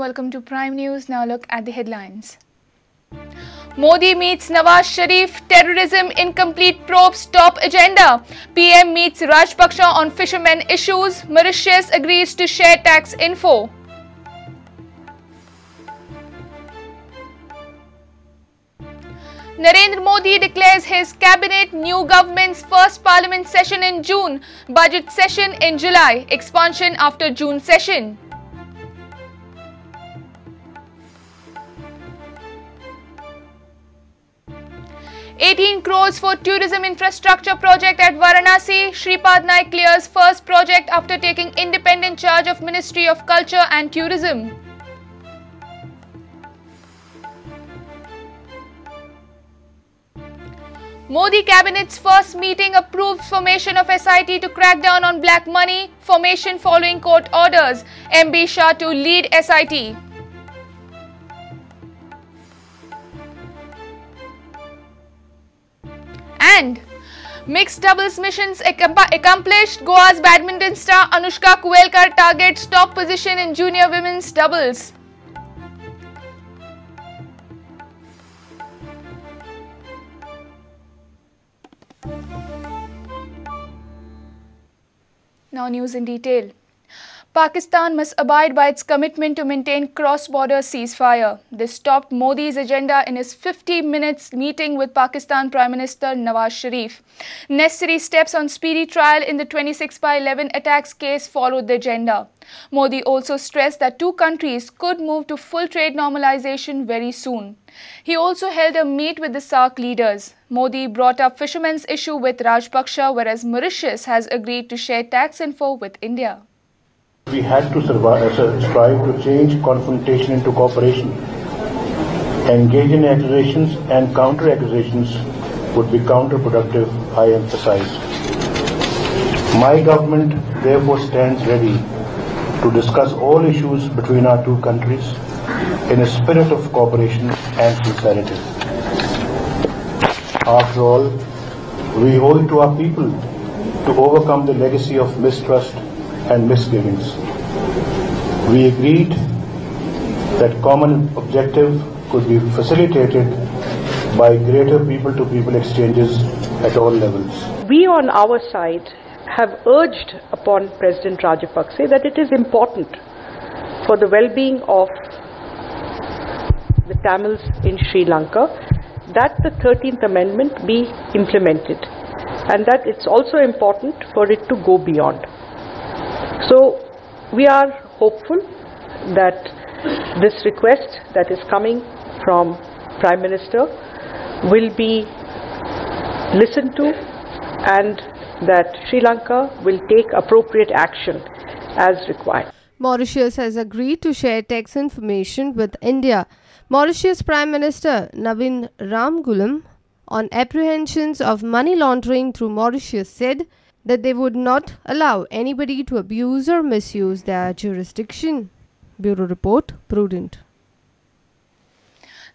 Welcome to Prime News. Now look at the headlines. Modi meets Nawaz Sharif, terrorism incomplete probes top agenda. PM meets Rajapaksa on fishermen issues. Mauritius agrees to share tax info. Narendra Modi declares his cabinet, new government's first parliament session in June, budget session in July, expansion after June session. ₹18 crores for tourism infrastructure project at Varanasi. Shripad Naik clears first project after taking independent charge of Ministry of Culture and Tourism. Modi cabinet's first meeting approved formation of SIT to crack down on black money, formation following court orders. MB Shah to lead SIT. And mixed doubles missions accomplished. Goa's badminton star Anushka Kuvelkar targets top position in junior women's doubles. Now news in detail. Pakistan must abide by its commitment to maintain cross-border ceasefire. This topped Modi's agenda in his 50 minutes meeting with Pakistan Prime Minister Nawaz Sharif. Necessary steps on speedy trial in the 26/11 attacks case followed the agenda. Modi also stressed that two countries could move to full trade normalization very soon. He also held a meet with the SAARC leaders. Modi brought up fishermen's issue with Rajapaksa, whereas Mauritius has agreed to share tax info with India. We had to strive to change confrontation into cooperation. Engage in accusations and counter-accusations would be counterproductive, I emphasize. My government therefore stands ready to discuss all issues between our two countries in a spirit of cooperation and sincerity. After all, we owe it to our people to overcome the legacy of mistrust and misgivings. We agreed that common objective could be facilitated by greater people-to-people exchanges at all levels. We on our side have urged upon President Rajapaksa that it is important for the well-being of the Tamils in Sri Lanka that the 13th Amendment be implemented, and that it's also important for it to go beyond. So we are hopeful that this request that is coming from Prime Minister will be listened to and that Sri Lanka will take appropriate action as required. Mauritius has agreed to share tax information with India. Mauritius Prime Minister Navin Ramgoolam, on apprehensions of money laundering through Mauritius, said that they would not allow anybody to abuse or misuse their jurisdiction. Bureau Report, Prudent.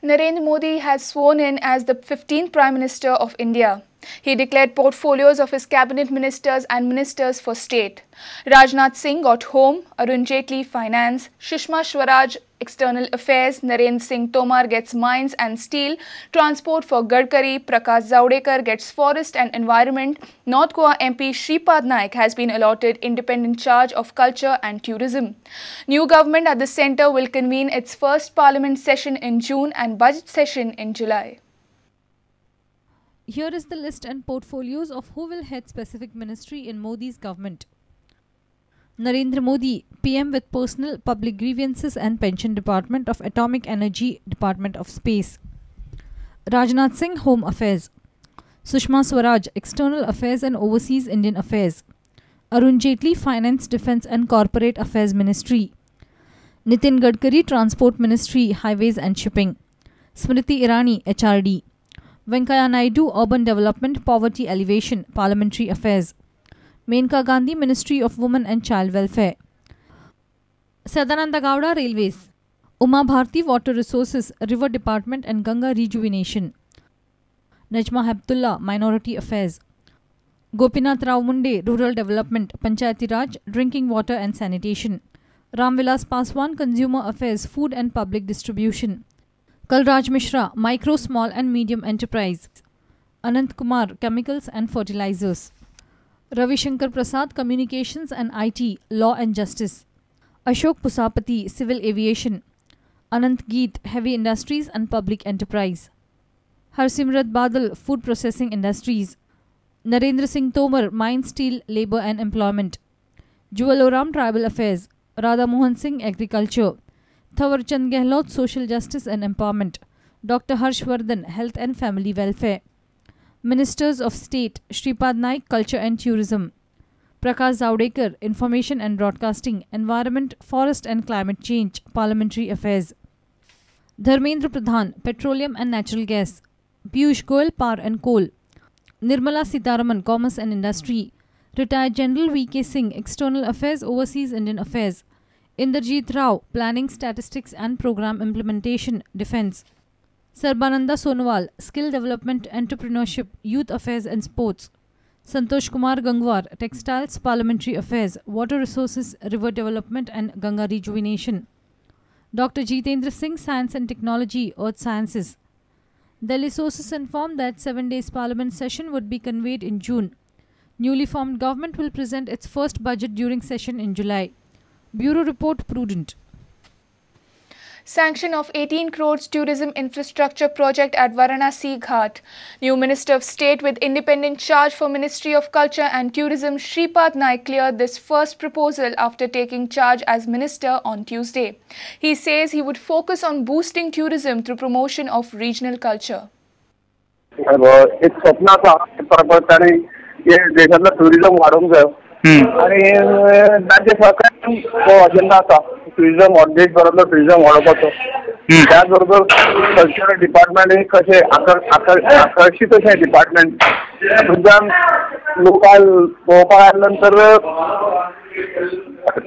Narendra Modi has sworn in as the 15th Prime Minister of India. He declared portfolios of his cabinet ministers and ministers for state. Rajnath Singh got Home, Arun Jaitley Finance, Sushma Swaraj External Affairs, Narendra Singh Tomar gets Mines and Steel, Transport for Gadkari, Prakash Javadekar gets Forest and Environment, North Goa MP Shripad Naik has been allotted independent charge of Culture and Tourism. New government at the centre will convene its first parliament session in June and budget session in July. Here is the list and portfolios of who will head specific ministry in Modi's government. Narendra Modi, PM with Personal, Public Grievances and Pension Department of Atomic Energy, Department of Space. Rajnath Singh, Home Affairs. Sushma Swaraj, External Affairs and Overseas Indian Affairs. Arun Jaitley, Finance, Defence and Corporate Affairs Ministry. Nitin Gadkari, Transport Ministry, Highways and Shipping. Smriti Irani, HRD. Venkaiah Naidu, Urban Development, Poverty Alleviation, Parliamentary Affairs. Menka Gandhi, Ministry of Women and Child Welfare. Sadananda Gowda, Railways. Uma Bharti, Water Resources, River Department and Ganga Rejuvenation. Najma Heptulla, Minority Affairs. Gopinath Rao Munde, Rural Development, Panchayati Raj, Drinking Water and Sanitation. Ramvilas Paswan, Consumer Affairs, Food and Public Distribution. Kalraj Mishra, Micro, Small and Medium Enterprise. Anant Kumar, Chemicals and Fertilizers. Ravi Shankar Prasad, Communications and IT, Law and Justice. Ashok Pusapati, Civil Aviation. Anant Geet, Heavy Industries and Public Enterprise. Harsimrat Badal, Food Processing Industries. Narendra Singh Tomar, Mine, Steel, Labour and Employment. Jual Oram, Tribal Affairs. Radha Mohan Singh, Agriculture. Thawar Chand Gehlot, Social Justice and Empowerment. Dr. Harsh Vardhan, Health and Family Welfare. Ministers of State, Shripad Naik, Culture and Tourism. Prakash Javadekar, Information and Broadcasting, Environment, Forest and Climate Change, Parliamentary Affairs. Dharmendra Pradhan, Petroleum and Natural Gas. Piyush Goyal, Power and Coal. Nirmala Sitharaman, Commerce and Industry. Retired General V.K. Singh, External Affairs, Overseas Indian Affairs. Inderjeet Rao, Planning, Statistics and Program Implementation, Defence. Sarbananda Sonowal, Skill Development, Entrepreneurship, Youth Affairs and Sports. Santosh Kumar Gangwar, Textiles, Parliamentary Affairs, Water Resources, River Development and Ganga Rejuvenation. Dr. Jitendra Singh, Science and Technology, Earth Sciences. Delhi sources informed that 7 days parliament session would be convened in June. Newly formed government will present its first budget during session in July. Bureau Report, Prudent. Sanction of 18 crores tourism infrastructure project at Varanasi Ghat. New Minister of State with independent charge for Ministry of Culture and Tourism Shripad Naik cleared this first proposal after taking charge as minister on Tuesday. He says he would focus on boosting tourism through promotion of regional culture. एक स्वप्न आसा ताणें देशांतलो tourism वाडोवंक जाय आनी राज्य सरकार अजेंडा आसा टुरिझम देशभरांतलो टुरिझम वाडोवपाचो. त्याच बरोबर कल्चरल डिपार्टमेंट एक अशें आकर्शीत अशें डिपार्टमेंट थंयच्यान लोकांक पळोवपाक आयले नंतर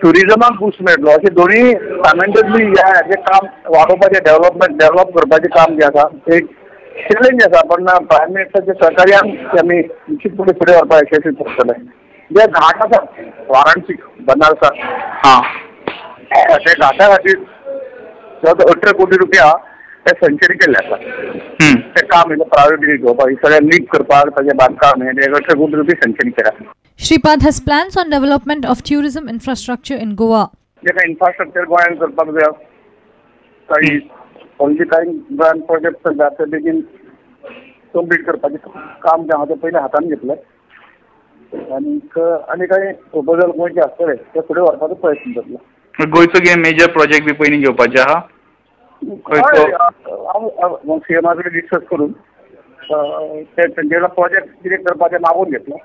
टुरिझमाक बूस्ट मेळटलो. अशें दोनूय सायमल्टेनियसली ह्या काम वाडोवपाचें डेव्हलपमेंट डेव्हलप करपाचें काम जें आसा एक चॅलेंज आसा, पण प्रायम मिनिस्टरच्या सहकार्यान आमी निश्चितपणे फुडें व्हरपाक यशस्वी थारतले. जे घाट आसा वाराणसी बनारसाक, हां, ते घाटा खातीर 18 कोटी रुपया ते संचरीत केल्ले आसा. ते काम प्रायोरिटी घेवपाक सगळें नीट करपाक ताजें बांदकाम हें 18 कोटी रुपया संचरीत केला. Shripad has plans on development of tourism infrastructure in Goa. जे काय इन्फ्रास्ट्रक्चर गोंयांत करपाक जाय, काही पणजी कांय गोंयांत प्रोजेक्ट जाता ते बेगीन कंप्लीट करपाचें काम जें आहा तें पयलीं हातान घेतलें आनीक आनी कांय प्रपोजल गोंयचे आसतले ते फुडें व्हरपाचो प्रयत्न जातलो. गोंयचो कितें मेजर प्रोजेक्ट बी पयलीं घेवपाचें आहा? हांव सीएमा कडेन डिस्कस करून ते तेंचे प्रोजेक्ट कितें करपाचें मागून घेतलो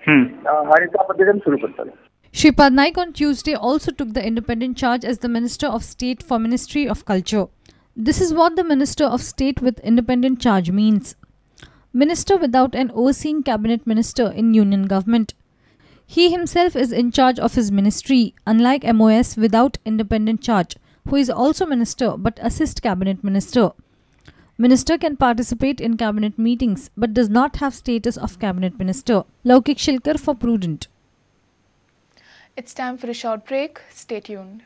आनी त्या पद्दतीन सुरू करतले. Shripad Naik on Tuesday also took the independent charge as the Minister of State for Ministry of Culture. This is what the Minister of State with independent charge means. Minister without an overseeing cabinet minister in union government. He himself is in charge of his ministry, unlike MOS without independent charge, who is also minister but assist cabinet minister. Minister can participate in cabinet meetings but does not have status of cabinet minister. Laukik Shilkar for Prudent. It's time for a short break. Stay tuned.